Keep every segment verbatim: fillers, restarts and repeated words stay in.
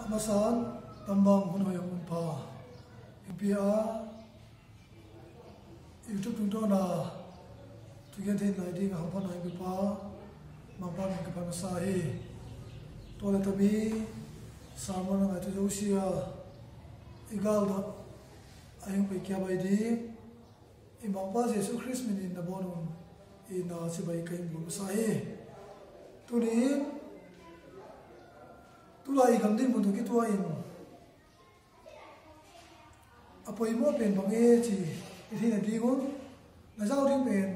Masan, tambang hun hoih hong pia, hong pia a, YouTube tungtawn a thugen thei lai ding a hong pia na hong pia, Mangpa min kipan masa hi. Tua leh tami sermon a ngaitu zosia i gal dot a hong pia kia bai ding. I Mangpa Jesu Khrist min in na bawl un, i na ci bai ka hong bul masa hi. Tuni in, tulai i gam dinmun tawh kituak in, a poimawh pen bang e ci i theihna ding un, na zau ding pen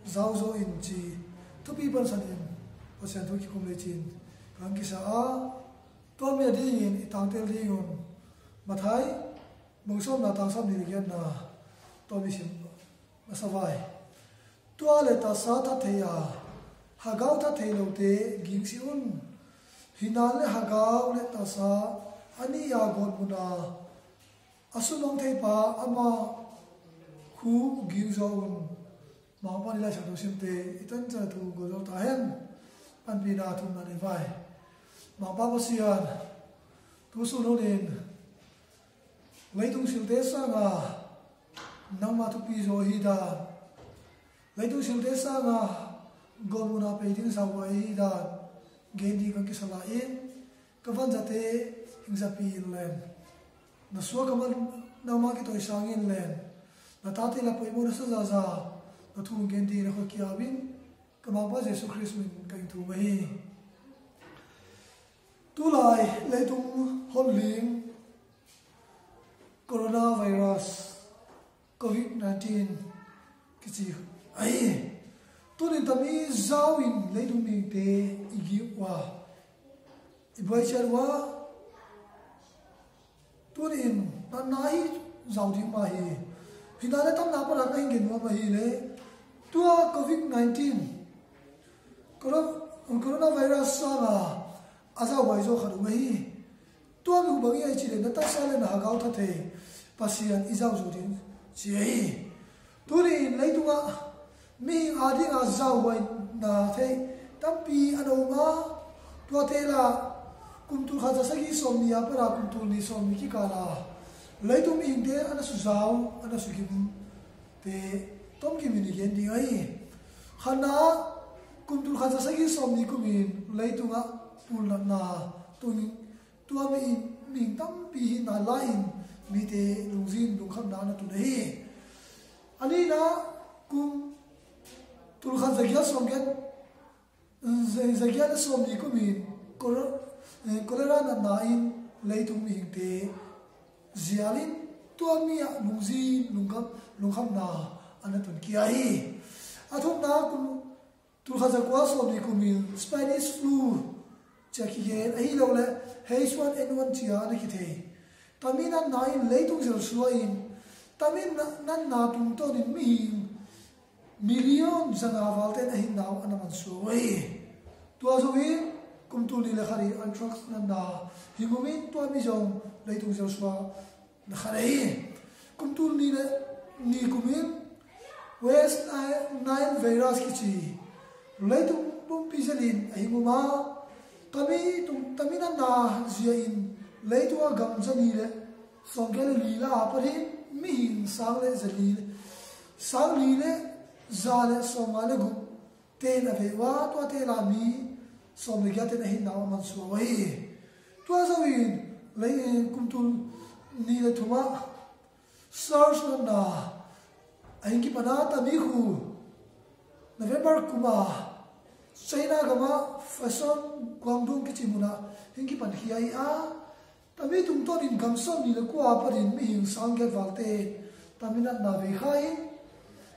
zau zaw in ci thupi pansan in Pasian thu kikum le cin ka hong kisa a, tua mi a dingin i tangtel ding un, Matthai bung sawmna, tang sawmnih le giatna, tua mi sim masa vai. Tua leh taksa that thei a, hagau that thei lote gingsi un. Hi nan leh hagau leh taksa a nih a gawtmun a a sumang theipa ama khu ging zaw un. Mangpa ni lai sa thu simte i tan ca thu go zo ta hen. Panpina thumna nei vai. Mangpa Pasian, tu sun hun in leitung silte sanga nangma thupi zaw hi dan, leitung silte sanga gawtmun a pei ding zauhuai hi dan gen ding ka kisa lai in, ka vanzate hing zapi in len, na suak a man nangma kitawisang in len, na tate la poimawh na sa zaza, na thu gen ding na khut kiam in, ka Mangpa Jesu Khrist min ka hing thum ahi. Tulai leitung hon ling coronavirus, covid nineteen kici ahi. Tunin tami zau in leitung mite i gim uh a, i buai ciat uh a, tunin natna hi zau ding mah hi. Hi nan leh tamna pana ka hing gen nuam ahi leh, tua covid nineteen, corona-, coronavirus sanga a zauhuai zaw khat om ahi. Tua mi uh bang hiam i cih leh, na taksa leh na hagau that thei Pasian i zau zaw ding ci ahi. Tunin leitungah mihing a dinga zauhuaina thei tampi a na om a, tuate la kum tulkhat za sagih sawmnih a pana kum tulnih sawmnih kikal a leitung mihingte a na suzau, a na sugimte tomkim in i gen ding ahi. Khatna, kum tulkhat za sagih sawmnih kumin leitungah pulnatna tungin, tua mi in mihing tampi hihna la-in mite lungzin lungkhamna a na tun ahi. A nihna, kum tulkhat za giat sawmgiat, za-, za giat leh sawmnih kumin cholera, eh, cholera natna in leitung mihingte zial in, tua mi ah lungzin lungkham, lungkhamna a na tun kia hi. A thumna, kum tulkhat za kua sawmnih kumin Spanish flu ci a kigen, ahi lo leh H one N one ci a na kithei tami natna in leitung zelsuah in, tami na-, natna tungtawnin mihing million za nga valte in a hinna uh a na mansuah uh ahi. Tua zo in kum tulnih leh khat in anthrax natna hing om in, tua mi zong leitung zelsuah na khat ahi. Kum tulnih leh nih kumin West Nile virus kici leitung pumpi zelin a hing om a, tami tung, tami natna zia in leitungah gam za nih leh sawmgiat leh li la a panin mihing sang leh za li, sang li leh za leh sawmnga leh guk ten a vei uh a, tuate la mi sawm leh giat ten a hinna uh a mansuah uh ahi. Tua zo in lei, kum tulnih leh thumah SARS natna a hing kipan a, tami khu November kum a China gamah Fosun, Guangdong kici munah hing kipan khia hi a, tami tungtawnin gam sawmnih leh kua panin mihing sang giat valte tami natna vei kha in,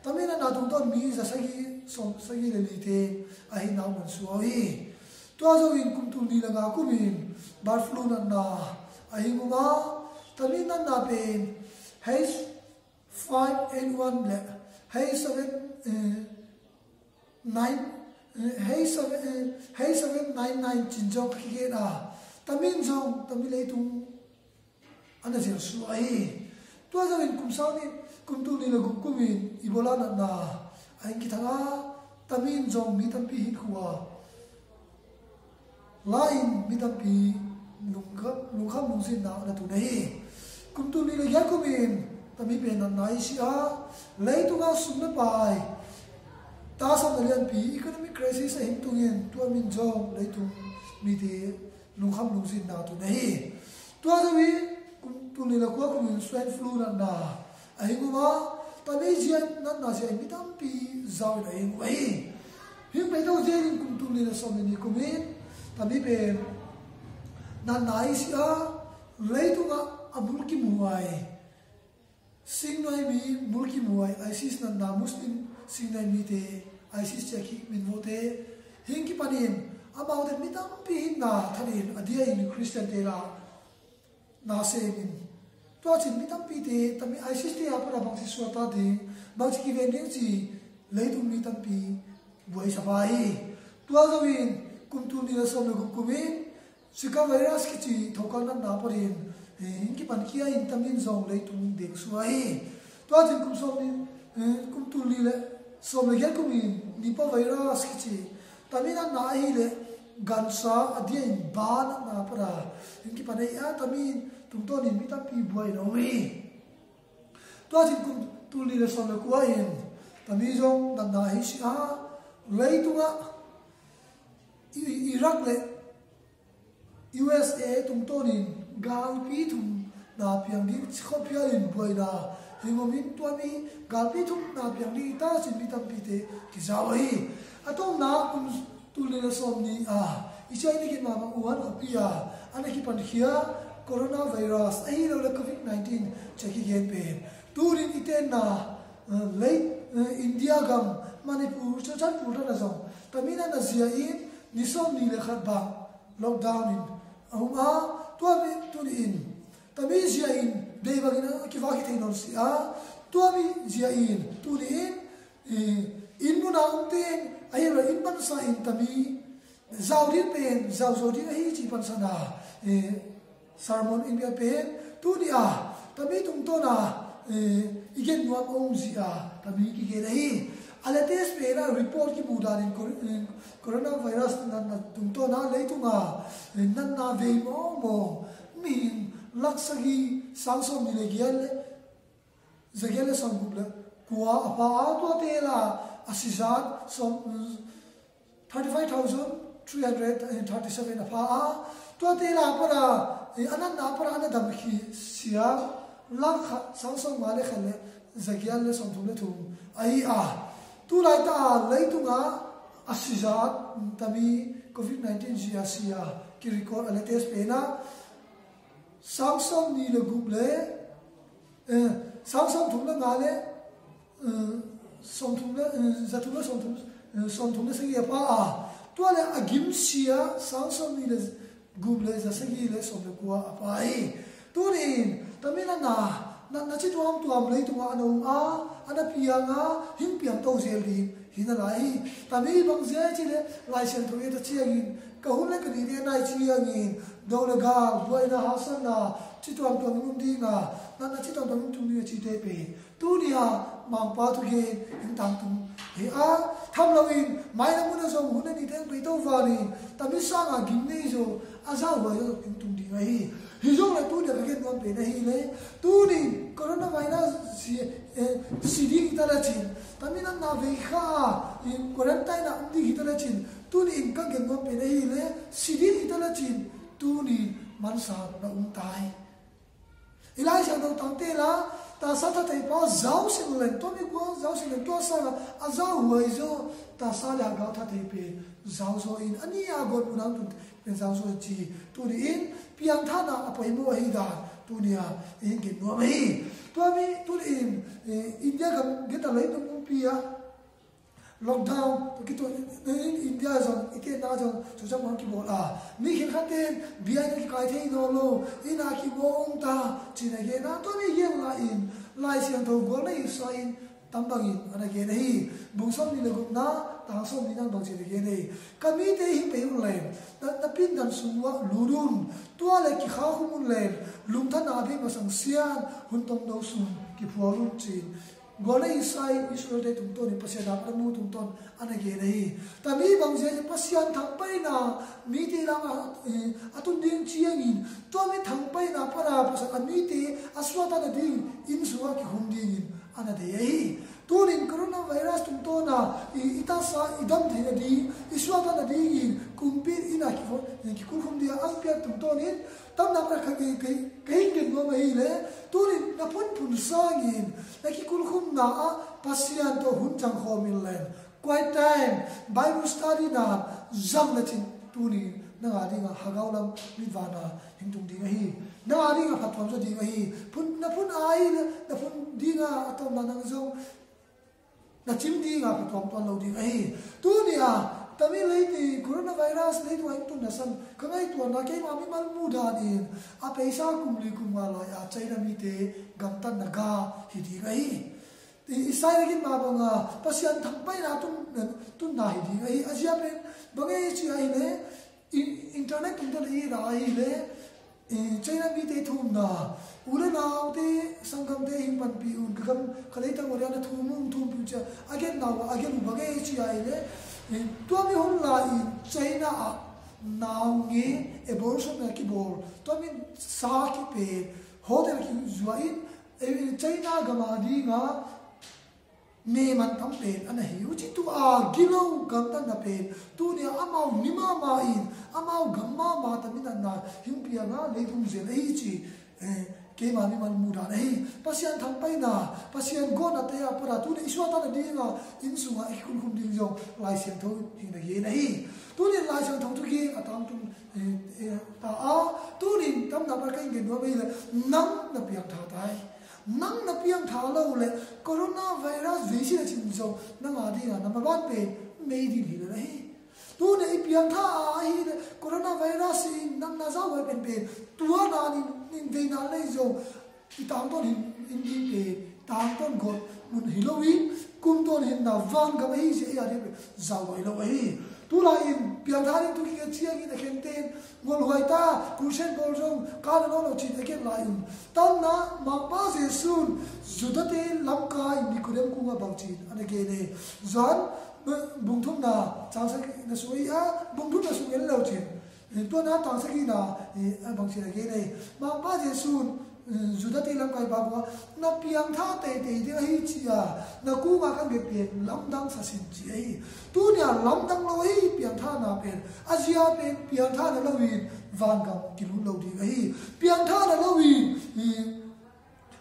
tami natna tungtawn mi za sagih, sawm sagih leh lite a hinna uh mansuah uh hi. Tua zo in kum tulnih leh nga kumin bird flu natna a hing om a, tami natna pen H five N one leh H seven, eh, nine, eh, H seven, eh, H seven nine nine cin zong ka kigen a, tami in zong, tami leitung a na zelsuah ahi. Tua zo in kum sang nih, kum tulnih leh guk kumin Ebola natna a hing kithang a, tami in zong mi tampi hinkhua la-in mi tampi lungkham, lungkham lungzinna na tun ahi. Kum tul nih le giat kum in tami pen natna i si a, leitungah sum le pai, taksapna lianpi, economic crisis a hing tungin tua min zong leitung mite lungkham lungzinna tun ahi. Tua zo in kum tul nih le kua kum in swine flu natna a hing uh a, tami zia natna zia in mi tampi zau in a hing uh ahi. Hing pei to zia in kum tul nih le sawm le nih kum in tami pen natna i si a, leitungah a mulkimhuai, singnuai mi mulkimhuai, ISIS natna Muslim singnuai mite, ISIS ciah khik minvote hing kipanin amaute mi tampi hinna thatin a dia in Khristiante la na semin, tua cin mi tampite tami ISIS te a pana bangci suata ding, bangci kiven ding ci leitung mi tampi buai sapa hi. Tua zo in kum tul nih le sawm le guk kum in Zika virus kici thokal natna panin, eh, hing kipan kia in tamin zong leitung deng sua hi. Tua cin kum sawm nih, eh, kum tul nih le sawm le giat kum in Nipah virus kici tami natna ahi le gansa a dia in ba natna pana hing kipan ahi a, tamin tungtawnin mi tampi buai na um hi. Tua cin kum tul nih le sawm le kua in tami zong natna ahi si a, leitungah I-, Iraq le USA tungtawnin galpi thum na piang ding khuaphial in buaina hing om in, tua mi galpi thum na piang ding i ta cin mi tampite kizau ahi. A tawpna kum tul nih le sawm nih a i China gin mahmah Wuhan khuapi a ana kipankhia coronavirus ahi lo le covid nineteen ciah kigen pen tunin i tenna, eh, lei, eh, India gam Manipur Churachandpur tana zong tami natna zia in ni sawm nih le khat bang lockdown in a um a, tua mi tuni in tami zia in dei bangin a kivak hi thei nawn si a, tua mi zia in tuni in, eh, inn muna umte in ahi lo inn pansa in tami zau ding pen zau zo ding ahi ci pansa na, eh, sermon in bia pen tuni a tami tungtawna, eh, i gen nuam a um zia tami kigen ahi. A latest pen a report kimu danin cor-, eh, coronavirus natna tungtawna leitunga, eh, natna vei mawngmawng mihing lak sagih sang sawm nih le giat le zagiat le sawmguk le kua a pha a, tuate la a sizat sawm, thirty five thousand three hundred and thirty seven a pha a, tuate la pana, eh, a natna pana a na dam khi sia lak khat sang sawmnga le khat le zagiat le sawmthum le thum ahi a, tulai ta a leitunga a sizat tami covid nineteen zia sia kirecord a latest pen a sang sawm nih le guk le, eh, sang sawm thum le nga le, eh, sawm thum le, eh, za thum le sawm thum, eh, sawm thum le sagih a pha a, tua le a gim sia sang sawm nih le guk le za sagih le sawm le kua a pha hi. Tuni in tami natna, natna ci tuamtuam leitungah a na um a, a na piang a, hing piang to zel ding hi na lai hi. Tami bang zia ci le Lai Siangtho i ta ciangin ka hun le ka nih te nai ciangin do le gal, buaina, haksatna ci tuamtuam in um ding a, natna ci tuamtuam in tung ding a cite pen tuni a Mangpa thugen in tangtung hi a, tham loin maina muna zong hun a ni teng pei to vanin tami sanga gim nei zo a zauhuai zo in tung ding ahi. Hi zong le tuni a ka gen nuam pen ahi le, tuni coronavirus si, eh, si ding hi ta le cin, tami natna vei kha a, in quarantine a um ding hi ta le cin, tuni in ka gen nuam pen ahi le, si ding hi ta le cin, tuni mansa na um tai. I Lai Siangtho tangte la, tasa thatheipa zau sing leng, tua mi kua zau sing leng, tua sanga a zauhuai zo, tasa le hagau thathei pen zau zo in, a ni a gon munang tun pen zau zo in ci. Tuni in piangthana a poimaw ahi dan tuni a in gen nuam ahi. Tua mi tuni in, eh, India gam geta lei nung umpi a lockdown to kitu in India zong i tenna zong cucam hong kibawl a, mi khin khat ten bia in a kikai thei nawn lo, inn a kimawng ta cin a gen a, tua mi gen la in Lai Siangtho gual na i sa in tam bangin a na gen ahi. Bung sawm nih le gukna, tang sawm nih nang bang cin a gen ahi. Ka mite hing pei un leng, na, na pindan sung uah lut un, tua le kikha khum un leng, lungthanna bei masang sian hun tomno sung kiphual un cin. Gualna Isai Israelte tungtawnin Pasian a ka mu tungtawn a na gen ahi. Tami bang zia Pasian thangpaihna mite lamah, eh, a tun ding ciangin tua mi thangpaihna pana Pasian a mite a suahtakna ding inn sungah kikhum dingin a na deih ahi. Tunin coronavirus tungtawna i, i taksa i dam theihna ding, i suahtakna dingin kumpi inn a kikhum, kikhum ding a ang piak tungtawnin tamna ka, ka, ka, ka hin gen nuam ahileh, tunin na phunphun sangin na kikulkhumna ah Pasian tawh hun cang khawm in len. Quiet time, Bible study na zang na cin tunin na ngah dingah hagau lam mitvana hing tung ding ahi. Na ngah dingah phattuam zaw ding ahi. Phun, na phun ahi, na phun dingah a tawmna nang zong na cim dingah phattuam tuan lo ding ahi. Tuni a tami lei ti coronavirus lei tua in tunna san ka ngaihtuahna keima mimal muh danin a peisa kum li kum nga lai a China mite gamtatna ga hi ding ahi. I, i sai lagin ma banga Pasian thangpaihna tun, tunna hi ding ahi. A zia pen bang ei ci ahileh, i, internet tungtawn i ra ahileh, i, China mite thumna, u le naute, sanggamte hing panpih un, ka gam, ka leitang uh rian a thum un, thumpi un cia a gen nau a gen uh bang ei ci ahileh, i, tua mi hun lai in China ah naungek abortion a kibawl, tua mi sa kipe, hotel a kizuah in, eh, China gam a dingah me man tam pen a na hi uh ci. Tua gilo gamtatna pen tuni a amau mi mahmah in amau gam mahmah taminatna hing pianga leitung zel ahi ci, eh, keima mimal muh dan ahi. Pasian thangpaihna, Pasian gawtnate a pana tuni i suahtakna dinga inn sungah i kikulkhum ding zong Lai Siangtho in hing na gen ahi. Tuni Lai Siangtho thu gen a tangtung, eh, eh, ta a, tunin tamna pan ka hing gen nuam ahileh nang na piangtha tai. Nang na piangtha lo leh coronavirus vaccine a cin zong nang a dingah na maban pen mei din hi lo na hi. Tuni i piangtha a ahileh coronavirus in nang na zauhuai penpen tua na nin, nin veina lei zong i tangtawn hin in ding pen tangtawn gawt mun hi lo in kum tawn hin na vangam ahi zia i a ding pen zauhuai lo ahi. Tulai in piangtha ding thu kikhen ciangin a khen ten ngolhuai ta, crusade bawl zong ka na nawn lo cin a gen lai un. Tamna Mangpa Jesu'n Judate lamkai Nikodem kungah bang cin a na gen e. Johan bung thumna cang sagihna sung a, bung thumna sung en lo cin. Tua na cang sagihna a bang cin a gen e. Mangpa Jesu'n Judate lamkai pa kungah na piangtha teitei ding ahi ci a na kungah ka gen pen lamdang sa sin ci ahi. Tuni a lamdang lo ahi piangthana pen a zia pen piangthana lo in vangam kilut lo ding ahi. Piangthana lo in, i,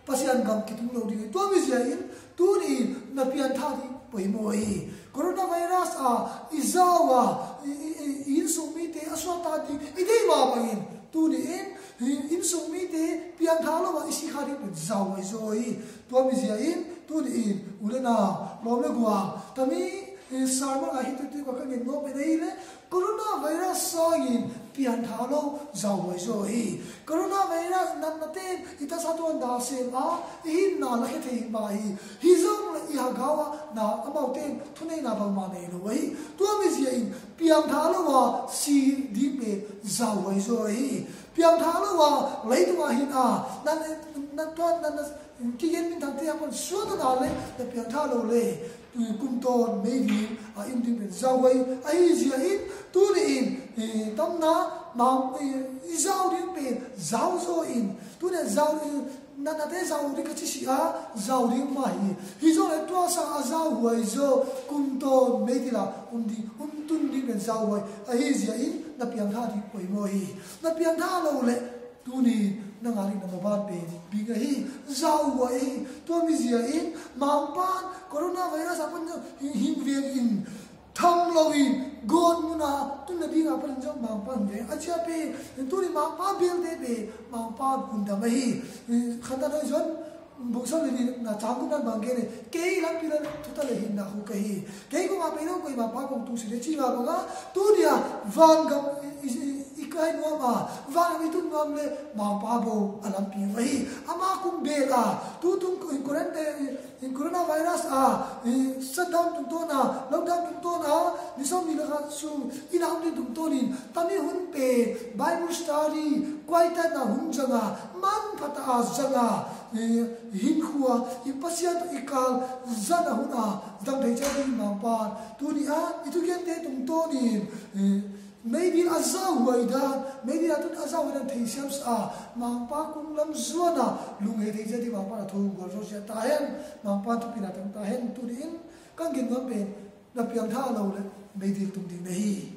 Pasian gam kitung lo ding ahi. Tua mi zia in tuni in na piangtha ding poimawh ahi. Coronavirus a i zau a i, i, i, i innsung mite a suakta ding i deih mah bangin tuni in i innsung mite piangtha lo a i sikha ding pen zauhuai zaw hi. Tua mi zia in tuni in u le nau, lawm le gual, tami, eh, sermon a hi tutu ka ka ngen nuam pen ahileh coronavirus sangin piangtha lo zauhuai zaw hi. Coronavirus natna ten i taksa tuan da sem a i hinna lakhia thei mah hi. Hi zong le i hagau ah na amau ten thuneihna bangmah nei lo ahi. Tua mi zia in piangtha lo a si ding pen zauhuai zaw hi. Piangtha lo a leitung a hin a na, na, na, tua na, na kigen minthangte a pan suatna le na piangtha lo le kum tawn mei ding a i um ding pen zauhuai ahi zia in tuni in, eh, tamna mang, eh, i zau ding pen zau zaw in tuni a zau, eh, natnate zau ding ka ci si a zau ding mah hi. Hi zaw le tua sang a zauhuai zaw kum tawn mei ding a um ding, um tun ding pen zauhuai ahi zia in na piangtha ding poimawh hi. Na piangtha lo le tuni na ngah ding na maban pen bing ahi, zauhuai ahi. Tua mi zia in Mangpa'n coronavirus a pan hing, hing veng in tham lo in gawt mun a tunna ding a pan zong Mangpa'n veng a cia pen tuni Mangpa belte pen Mangpa'n hun dam ahi. Khantat hoi zon bung sawm le li na cang gukna bang gen e, kei lampi le thuta le hinna hu ka hi. Kei kong a pei lo koima pa kong tung si le ci ma bang a, tuni a vangam i, i, i kai nuam a, vangam i tun nuam le Mangpa bo a lampi uh ahi. Ama kong bel a, tu tung in quarantine, in coronavirus a, i shutdown tungtawn a, lockdown tungtawn a, ni sawm ni le khat sung inn a om ding tungtawn in, tami hun pen Bible study, quiet time na hun zang a, manpha ta a zang a, hinkhua, i Pasian tawh i kal zan a hun a zang thei ciat ding Mangpa. Tuni a i thugente tungtawnin meidil a zauhuai dan, meidil a tun a zauhuai dan theisiam sa a, Mangpa kung lam zuan a lunghei thei ciat ding Mangpa na thu gual zo sia ta hen. Mangpa thupina tang ta hen. Tuni in kan gen ngam pen na piangtha lo le meidil tung ding na hi.